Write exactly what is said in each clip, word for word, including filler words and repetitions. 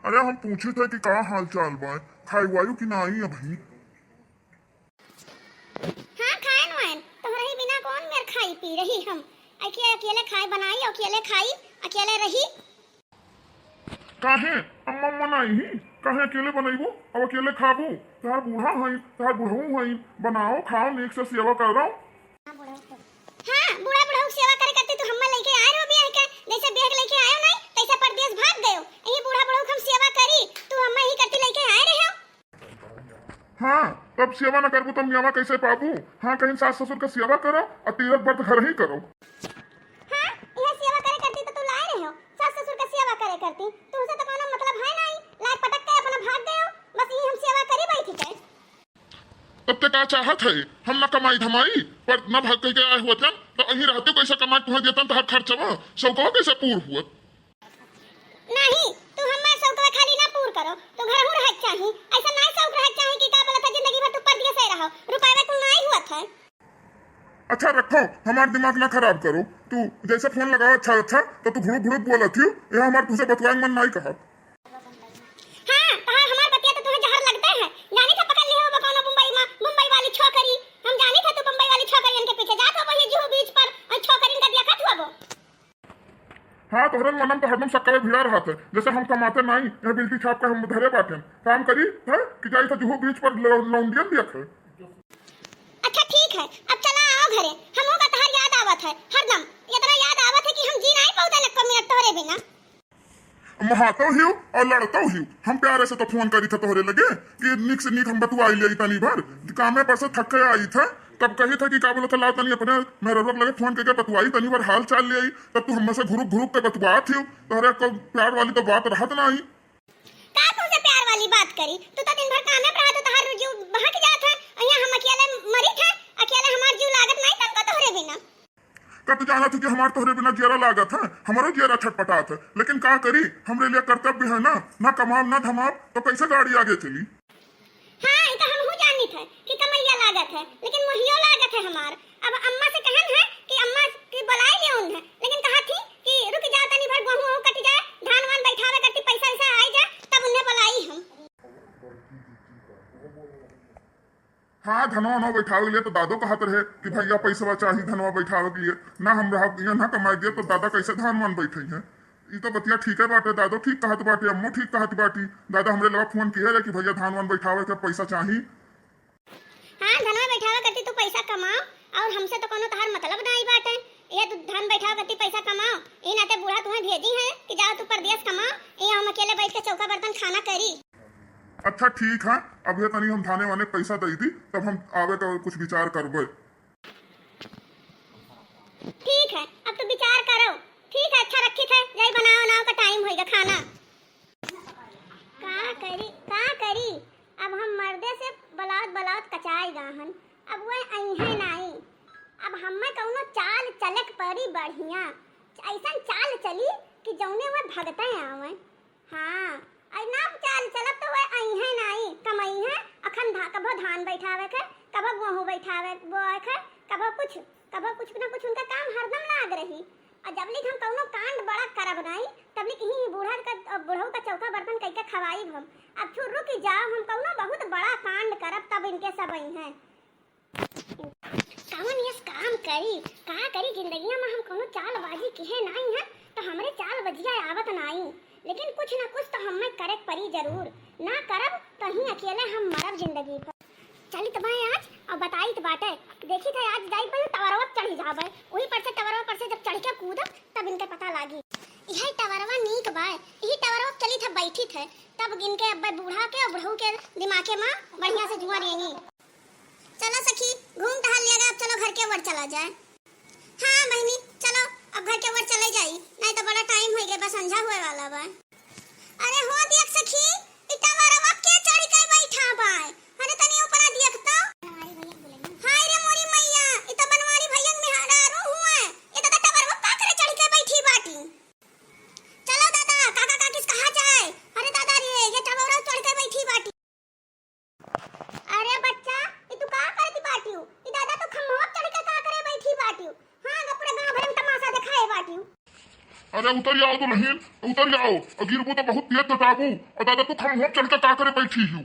अरे हम पूछित है कि का हाल चाल बा, खाई वायु कि नाई अभी? हाँ, खाएन वाएन, तोहरही बिना कौन मेर खाई पी रही हम? अके-, अकेले खाई बनाई, अकेले खाई, अकेले रही। काहे? अम्मा उम्मा नाई ही? काहे अकेले बनइबू? अब अकेले खाबू? तहार बूढ़ा हई, तहार बुढ़ऊ हई, बनाओ, खाओ, नीक से सेवा करो। हाँ, बूढ़ा बुढ़ऊ के सेवा करे करती तू हम्मा लइके आए रहो बियाह के, जैसे बियाह के लइके आयो नाई, तैसे परदेस भाग गयो। यही बूढ़ा बुढ़ऊ के हम सेवा करी, तू हम्मा यही करती लइके आए रहे हो। हाँ, तब सेवा न करबू तब मेवा कैसे पाबू? हाँ, कहीं सास ससुर का सेवा करो और तीरथ व्रत घर ही करो। हाँ, यह सेवा करे करती तो तू लाए रहे हो, सास ससुर का सेवा करे करती, तुमसे तो कोनो मतलब है नहीं, लाए पटक के अपना भाग गए हो, बस यही हम सेवा करी बैठी के। तब ते का चाहत है, हम न कमाई धमाई, पर न भाग के आए हुआ तन, तो अहीं रहते कैसे कमाई तुम्हें देतन, तहार खर्चवा, शौकवा कैसे पूर हुआ? नहीं, तू हमार शौकवा खाली ना पूर करो, तू घरहू रहत चाही। ऐसा नाई शौक रहत चाही कि का बोलत है, जिंदगी भर तू परदेसे रहो, रुपयवा कुल नाई हुअत है। अच्छा रखो, हमार दिमाग ना खराब करो, तू जैसे फोन लगाओ अच्छा अच्छा, तो तू भुड़ुक भुड़ुक बोलत हियो, यह हमार तुझसे बतवाए मन नाई कहा। हाँ, तहार हमार बतिया तो तुहे जहर लगते है, जानी था पकड़ लिहे होबा कौनो मुंबई मा, मुंबई वाली छोकरी, हम जानी था तू मुंबई वाली छोकरियन के पीछे जात होबो, ये जुहू बीच पर, और छोकरिन का देखत होबो। हाँ, तोहरे मनम तो हरदम सक्करे भिड़ा रहत है, जैसे हम कमाते नाई, यह बिल्टी छाप के हम धरे बाटेन। काम करी है कि जाई था जुहू बीच पर लौ-, लौंडियन देखे। अच्छा ठीक है, अब चला आओ घरे, हमहू का तहार याद आवत है हरदम, इतना याद आवत है कि हम जी नाई पाउते एको मिनट तोहरे बिना। महातो हियो और लड़तो हियो, हम प्यारे से तो फोन करी था तोहरे लगे कि निक से निक हम बतुआई ले तनी भर, कामे पर से थक के आई था, तब कही था कि का बोला था, लाओ तनी अपने मेहररुआ के लगे फोन करके बतुआई, तनी भर हाल चाल ले आई, तब तू हमसे घुरुक घुरुक के बतुआत हियो। तोहरे को प्यार वाली तो बात रहत ना आई। का तुमसे प्यार वाली बात करी? तू तो दिन भर कामे पर रहत हो, तोहार जीव बहक जात है, और यहाँ हम अकेले मरित है, अकेले हमार जीव लागत नहीं तनको तोहरे बिना। का तू जानत हो कि हमार तोहरे बिना जियरा लागत है? हमरो जियरा छटपटात है, लेकिन का करी, हमरे लिए कर्तव्य है ना, ना कमाब ना धमाब तो कैसे गाड़ी आगे चली? हाँ, ई तो हमहू जानित है कि कमैया लागत है, लेकिन मोहियो लागत है हमार। अब अम्मा से कहन है कि अम्मा की बुलाई ले उन है, लेकिन कहा थी कि रुक जाओ, तनी भर गेहूं वहूं कट जाए, धान वान बैठावे करती पैसा वैसा आई जाए, तब उन्हें बुलाई हम। हाँ, धनवा वनवा बैठावे के लिए तो दादो कहत रहे कि भैया पैसवा चाही धनवा बैठावे के लिए, ना हम रहा, ये ना कमाई दिए तो दादा कैसे धान वान बैठे हैं? ई तो बतिया ठीक है बाटे, दादो ठीक कहत बाटे, अम्मो ठीक कहत बाटी। दादा हमरे लगा फोन किए रहे कि भैया धान वान बैठावे के पैसा चाही। हाँ, धनवा बैठावे करती तू पैसा कमाओ, और हमसे तो कोनो तहार मतलब नाई बाटे। ये तू धान बैठावे करती पैसा कमाओ, ई नाते बूढ़ा तुम्हें भेजी है कि जाओ तू परदेस कमाओ, ये हम अकेले बैठ के चौका बर्तन खाना करी। अच्छा ठीक है, अब ये तनी हम धाने वाने पैसा दे दी, तब हम आवे तो कुछ विचार करबे। ठीक है, अब तो विचार करो। ठीक है, अच्छा रखी थे, जाई बनाओ, बनाओ का टाइम होइगा खाना। का करी, का करी, अब हम मर्दे से बलावत बलावत कचाई गाहन, अब वह अइहे नाई। अब हमें कौनो चाल चलक पड़ी बढ़िया, ऐसन चाल चली कि जौने वह भगते आवे। हाँ, अरे ना चाल चलब तो वह अइहे नाई, कमइहे, अखन धा-, कभो धान बैठावे के, कभो गेहूं बैठावे, बोए के, कभो कुछ, कभो कुछ ना कुछ उनका काम हरदम लाग रही। और जब लिक हम कौनो कांड बड़ा करब नाई, तब लिक यही बूढ़ा का, बुढ़ऊ का चौका बर्तन कइके खवाइब हम। अब छू रुक जाओ, हम कौनो बहुत बड़ा कांड करब तब इनके सब अइहे। कौन यस काम करी, का करी, जिंदगिया में हम कौनो चालबाजी किहे नाई है, तो हमरे चालबाजिया आवत नाई, लेकिन कुछ ना कुछ तो हमें करे पड़ी जरूर, ना करब तो ही अकेले हम मरब जिंदगी भर। चलित बाय आज और बताइत बाटे, देखी थे आज जाई पर टवरवा चढ़ी जाबे, वही पर से टवरवा पर से जब चढ़ के कूदब तब इनके पता लागी। यही टवरवा नीक बाय, यही टवरवा चलित है बैठी थे, तब इनके अब्बे बूढ़ा के और बुढ़ऊ के दिमागे में बढ़िया से जुआ रेंगी। चलो सखी, घूम टहल लिया गया, अब चलो घर के ओर चला जाए। हाँ बहिनी, चलो अब घर के ओर चले जाई, नहीं तो बड़ा टाइम हो गया, बस संझा हुए वाला बा। अरे हो देख सखी, ई टवरवा के चढ़ के बैठा बा। अरे तनी ऊपरा देख तो। हाय रे मोरी मैया, ई तो बनवारी भैया के मेहरारू हुए। ई तो टवरवा का करे चढ़ के बैठी बाटी। चलो दादा, काका काकी से कहा जाए। अरे दादा रे, ये टवरवा चढ़ के बैठी बाटी। अरे बच्चा, ई तू का करत बाटियो? ई दादा तू खम्भवा चढ़ के का करे बैठी बाटियो? हाँ, ग पूरा गांव भर में तमाशा देखाए बाटियो। अरे उतरि आओ दुलहिन, उतरि आओ, अउ गिरबू त बहुत तेज चटाबू। अउ दादा तू खम्भवा चढ़ के का करे बैठी हू?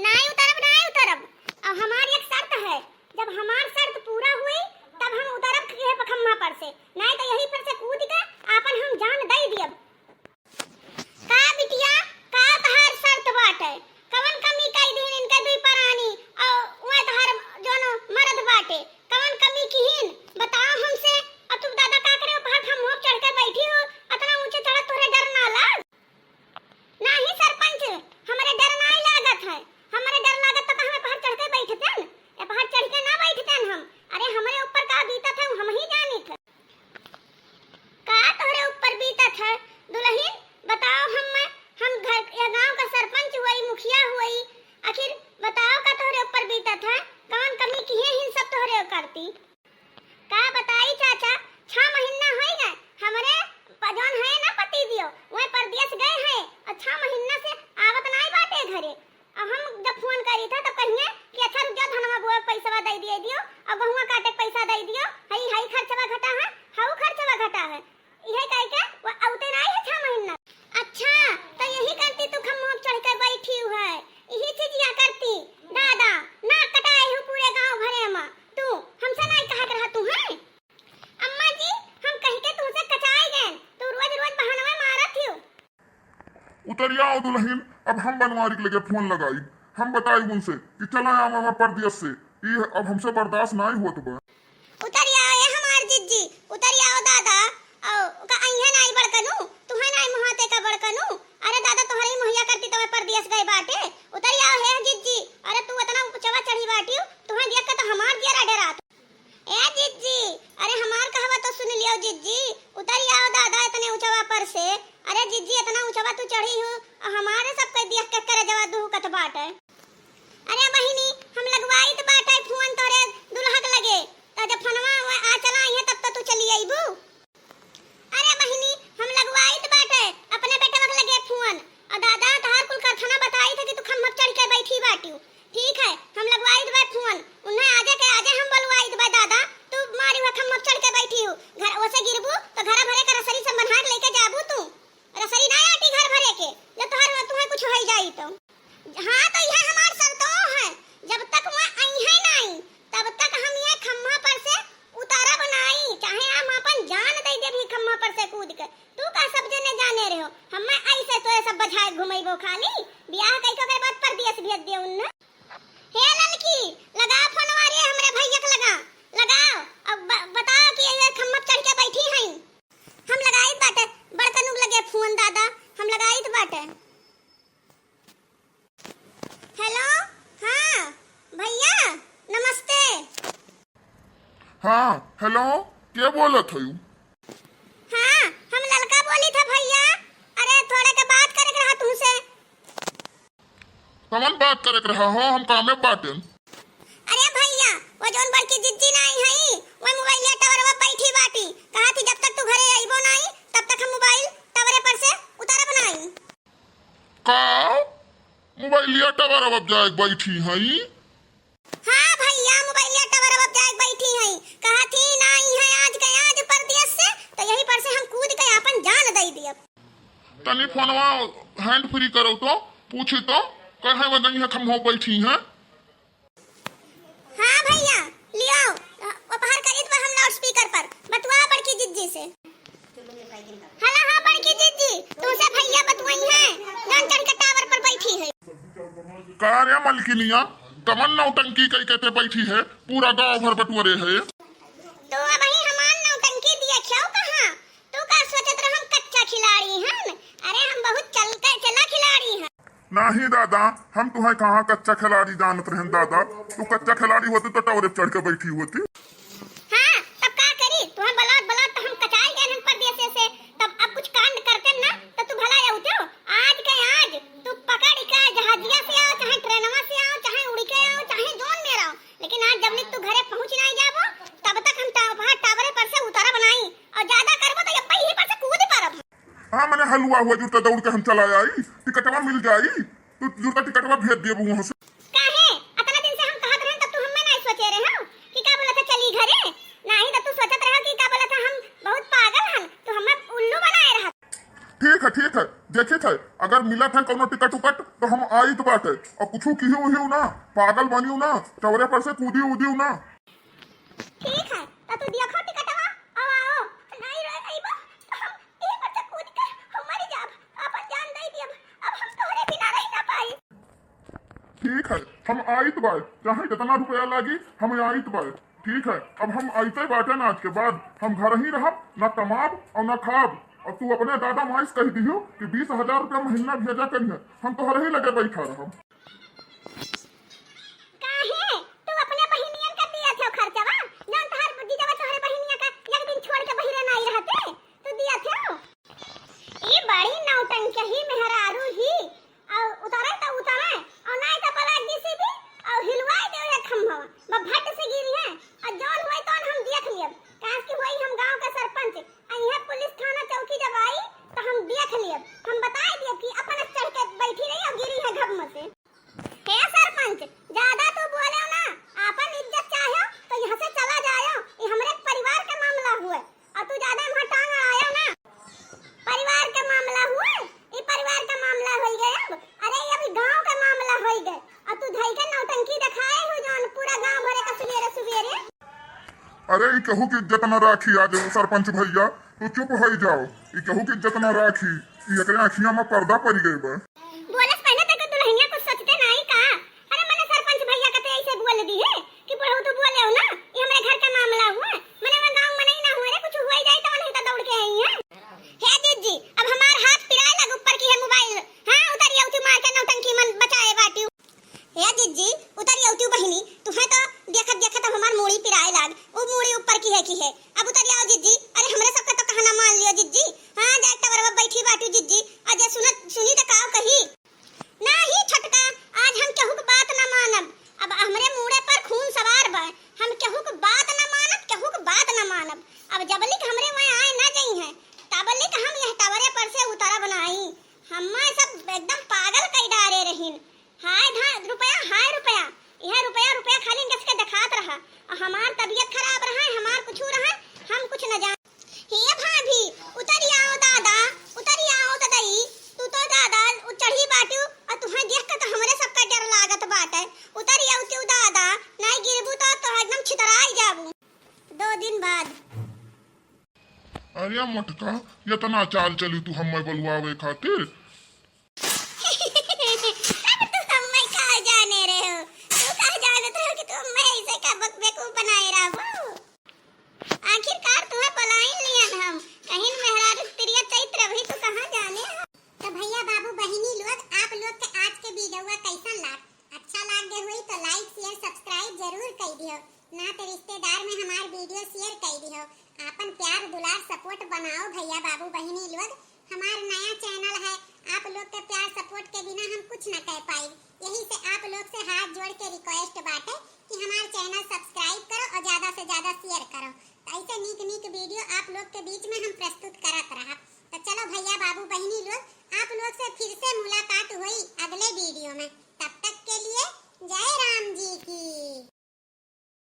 नाहीं उतरब, नाहीं उतरब। अब हमार एक शर्त है, जब हमार शर्त पूरा हुई तब हम उतरब के खम्भा पर से, नाहीं त यही पर से कूद के आपन हम जान दइ दियब। का बिटिया, का तहार शर्त बाटे? कवन कमी कइ दिहिन इनके दुइ परानी अउ वह तहार जौन मरद बाटे, कवन कमी किहिन? बताओ हमसे। अउ तू दादा का करे पहाड़ खम्भवा चढ़ के बैठी हो, अतना ऊँचे चढ़त तोहरे डर ना लाग? नाहीं सरपंच, हमरे डर नाहीं लागत है। हमरे डर लागत त का हम पहाड़ चढ़ के बैठतेन? ए पहाड़ चढ़ के ना बैठतेन हम। अरे हमरे ऊपर का बीतत है उ हमहीं जानित है। का तोहरे ऊपर बीतत है दुलहिन? बताओ हम, हम घर, ए गाँव का सरपंच हुई, मुखिया हुई, आखिर बताओ का तोहरे ऊपर बीतत है? कवन कमी किहे हिन सब तोहरे करती? का बताई चाचा, छह महीना होइ गए, हमरे प-, जौन है ना पति दियो, वह परदेस गए हैं अउ छह महीना से आवत नाहीं बाटे घरे। अब हम जब फोन करी था तब कहिए कि अच्छा रुक जाओ, धनवा बोए पैसवा दइ दिए दियो, अउ गहुआ काटे के पैसा दइ दियो, हई, हई खर्चवा घटा है, हऊ खर्चवा घटा है, इहे कह के वो अउते नाहीं है छह महीना। अच्छा, त यही करती तू खम्भवा चढ़ के बैठी है, यही चीजिया करती। दादा, ना कटाए हूँ पूरे गाँव भरे मा, तू हमसे नाहीं कहा के रहा तू है। अम्मा जी, हम कह के तुमसे कचाई गए, तू रोज रोज बहानवे मारत हियो। उतरि आओ दुलहिन, अब हम बनवारी के लगे फोन लगाई, हम बताई उनसे कि चला आवा परदेस से, ई अब हमसे बर्दाश्त नाहीं होत बा। उतरि आओ ए हमार जिज्जी, उतरि आओ दादा, अउ का अइहे नाहीं बड़कनू, तुहे नाहीं मोहाते का बड़कनू। अरे दादा तोहरे ही मोहिया करती तवे परदेस गए बाटे, उतरि आओ हे जिज्जी। अरे तू अतना ऊँचवा चढ़ी बाटियो, तुहे देख के त हमार जियरा डेरात। ए जिज्जी, अरे हमार कहवा तो सुनि लियो जिज्जी, उतरि आओ दादा एतने ऊँचवा पर से। अरे जिज्जी एतना ऊँचवा तू चढ़ी हू, अउ हमारे सबके देख के करेजवा दुहुकत बाटे। अरे बहिनी, हम लगवाइत बाटे फोन तोहरे दुलहा के लगे, त जब फोनवा आ चला अइहे तब त तू चली अइबू। अरे बहिनी, हम लगवाइत बाटे अपने बेटवा के लगे फोन। अउ दादा, तहार कुल कारखाना बताइत है कि तू खम्भा पे चढ़ के बैठी बाटियो। ठीक है, हम लगवाइत बा फोन। उन्हें आजे के आजे हम बोलवाइत बा दादा, तू मारी हुआ खम्भा पे चढ़ के बैठी हो। घर ओसे गिरबू तो घर भरे के रसरी से बन्हा के लेके जाबू तू। रसरी ना आटी घर भरे के, जब तोहर, तुहे कुछ होइ जाई तो। हाँ, तो यह हमार शर्तो है, जब तक वह अइहे नाई, तब तक हम यह खम्भा पर से उतरब नाई, चाहे हम अपन जान दइ देब ही खम्भा पर से कूद के। तू का सब जने जाने रहो, हम्मे अइसे तोरे सब बझाए घुमइबो खाली, बियाह कइके ओकरे बाद परदेस भेज दियो उन्हें। हे ललकी, लगाओ फोनवा रे हमरे भइया के लगा, लगाओ, अब ब-, बताओ कि ये खम्भा पे चढ़ के बैठी हई। हम लगाइत बाटे, बड़कनू के लगे फोन दादा, हम लगाइत बाटे। हेलो, हाँ, भइया, नमस्ते। हाँ, हेलो, के बोलत हयू? हाँ, हम ललका बोली था भइया। अरे, थोड़े के बात करे के रहा तुमसे। कवन बात करे के रहा हो, हम कामे बाटेन। अरे भइया, वो जौन बड़की जिज्जी नाई हई, वो मोबाइलिया टवरवा बैठी बाटी। कहा थी जब तक तू घरे अइबो नाई, तब तक हम मोबाइल टवरे पर से उतरब नाई। का? मोबाइलिया टवरवा जाए बैठी हई? हाँ भइया, मोबाइलिया टवरवा जाए बैठी हई। कहा थी नाई है आज के आज परदेस से, तो यही पर से हम कूद के आपन जान दइ दियब। तनी फोनवा hand free करो तो, पूछी तो, कहे वो गई है खम्भो बैठी हैं। हाँ भइया, लियो, वो बाहर करी तो हम लाउडस्पीकर पर बतुआ बड़की जिज्जी से। हेलो, हाँ बड़की जिज्जी, तुमसे भइया बतुआई हैं, जौन चढ़ के टावर पर बैठी है। का रे मलकिनिया, कवन नौटंकी कई के ते बैठी है, पूरा गांव भर बटुअरे है। तो अबही हमार नौटंकी दिया क्यों कहाँ? तू का सोचत रह हम कच्चा खिलाड़ी हन? अरे हम बहुत चल के चला खिलाड़ी हन। नाही दादा, हम तुहे कहाँ कच्चा खिलाड़ी जानत रहन दादा। तू कच्चा खिलाड़ी होती तो टवरे पे चढ़ के बैठी होती। हाँ, तब का करी? तुहे बलात बलात तो हम कचाई गए हन परदेसे से, तब अब कुछ कांड करते ना तो तू भला जाऊ तो। आज के आज तू पकड़ के जहाजिया से आओ, चाहे ट्रेनवा से आओ, चाहे उड़ के आओ, चाहे जौन में रहो, लेकिन आज जब तक तू घरे पहुँच नाई जाबो, तब तक हम टा-, वहाँ टावरे पर से उतरब नाई, और ज्यादा करबो तो यही पर से कूद परब। हाँ, मने हलुआ हुआ जुरता दौड़ के हम चला आई, टिकटवा मिल जाई, तू जुरता टिकटवा भेज देबू वहाँ से। काहे? अतना दिन से हम कहत रहन तब तू हमें नाई सोचे रहे हो कि का बोला था चली घरे, नाई तब तू सोचत रहो कि का बोला था हम बहुत पागल हन, तो ठीक है, देखित है, अगर मिलत है कौनो टिकट उकट तो हम आइत बाटे। और कुछ किहियो उहियो ना, पागल बनियो ना, चौरे पर से कूदियो उदियो ना। ठीक है, तो तू देखो टिकटवा, अब आओ, नहीं रह अइबा, तो हम यही पर से कूद कर हम मर जाब, अपन जान दे दियब, अब हम तोहरे बिना रह ना पाई। ठीक है, हम आइत बाय, चाहे जितना रुपया लागी, हम आइत बाय। ठीक है, अब हम आइते बाटे ना, आज के बाद हम घर ही रहब, ना कमाब और ना खाब। और तू अपने दादा माई से कह दियो कि बीस हजार रुपया महीना भेजा करिहे, हम तोहरे ही लगे बैठा रहब। काहे? तू अपने बहिनियन का दिया थे खर्चवा? जौन तोहर जीजवा तोहरे बहिनिया का एक दिन छोड़ के बहिरे नाई रहते, तू दिया थे? ई बड़ी नौटंकी ही मेहरारू ही। और उतारे तो उतारे, और नाई तो पला जीसीबी और हिलवाई दे एक खम्भवा। बा भट से गिरी है, और जौन होई तौन हम देख लियब। काहे कि होई हम गांव के सरपंच, आ इहे पुलिस थाना चौकी जब आई तो हम देख लियब, हम बताई दियब कि अपन चढ़ के बैठी रही और गिरी है घब्म से। हे सरपंच, ज्यादा तू बोले ना, आपन इज्जत चाहे तो यहाँ से चला जायो। ये हमरे परिवार के मामला हुए और तू ज्यादा वहाँ टांग अड़ायो ना। परिवार के मामला हुए, ये परिवार का मामला होई गए अब। अरे ये अभी गांव का मामला होई गए और तू धई के नौटंकी दिखाए हो जौन पूरा गांव भरे का सुबेरे सुबेरे। अरे ई केहू की इज्जत ना राखी आज सरपंच भैया, तू चुप हो जाओ। ई केहू की इज्जत ना राखी, ई एकरे आँखिया में पर्दा पड़ गए बा। बोलस पहले तक दुल्हनिया कुछ सोचते नहीं का? अरे मने सरपंच भैया कते ऐसे बोल दी है कि बुढ़ऊ तू बोले हो ना, ये हमरे घर का मामला हुआ, मने वो गांव में नहीं ना हुआ रे, कुछ हुआ ही जाए तो नहीं तो दौड़ के आई है। हे जीजी, अब हमार हाथ पिराए लग ऊपर की है मोबाइल। हाँ, उतारी अउती मार के नौटंकी मन बचाए बाटी। हे जीजी, उतारी अउती बहिनी, तुहे तो देखत देखत अब हमार मूड़ी पिराए लाग, उ मूड़ी ऊपर की है की है। अब उतारी आओ जीजी, अरे हमरे सबके तो कहना मान लियो जीजी। हाँ, जाए टवरवा बैठी बाटी जीजी, आ जे सुनत सुनी तो काव कही। नाही छोटका, आज हम केहू के बात ना मानब। अब हमरे मूड़े पर खून सवार बा, हम केहू के बात ना मानब, केहू के बात ना मानब। अब जबलिक हमरे वहाँ आए ना जइहें, तबलिक हम यह टवरे पर से उतरब नाही। हम्मा सब एकदम पागल कई डारे रहीन। हाय धा-, रुपया, हाय रुपया, यह रुपया, रुपया खाली इनके सबके देखात रहा। और हमार तबीयत खराब रहा, हमार कुछ रहा, हम कुछ न जान। हे भाभी, उतरि आओ दादा, उतरि आओ ददई, तू तो दादा उ चढ़ी बाटू, और तुहें देख के तो हमरे सबका डर लागत बाटे। उतरि आओ तू दादा, नहीं गिरबू तो, तो एकदम छितराई जाबू। दो दिन बाद। अरे मोटका, इतना चाल चली तू हम्मे बलुआवे खातिर? अब तू हम्मे का जाने रहे हो? तू का जानत रहो कि तू हम्मे ऐसे का बक-, बेवकूफ बनाए रहबू? आखिरकार तुहे पलाइन लियन हम, कहिन मेहरारू तिरिया चैत रही, तू कहाँ जाने हो? तो भैया, बाबू, बहिनी लोग, आप लोग के आज के वीडियोवा कैसन लाग? अच्छा लाग गए हुई तो like, share, subscribe जरूर कर दियो। नात रिश्तेदार में हमार वीडियो share कर दियो। आपन प्यार, दुलार, support बनाओ भैया, बाबू, बहिनी लोग। हमार नया channel है, आप लोग के प्यार, support के बिना हम कुछ न कह पाई। यही से आप लोग से हाथ जोड़ के request बाटे कि हमार channel subscribe करो और ज्यादा से ज्यादा share करो। तो ऐसे नीक नीक वीडियो आप लोग के बीच में हम प्रस्तुत करत रहब। तो चलो भैया, बाबू, बहिनी लोग, आप लोग से फिर से मुलाकात हुई अगले वीडियो में।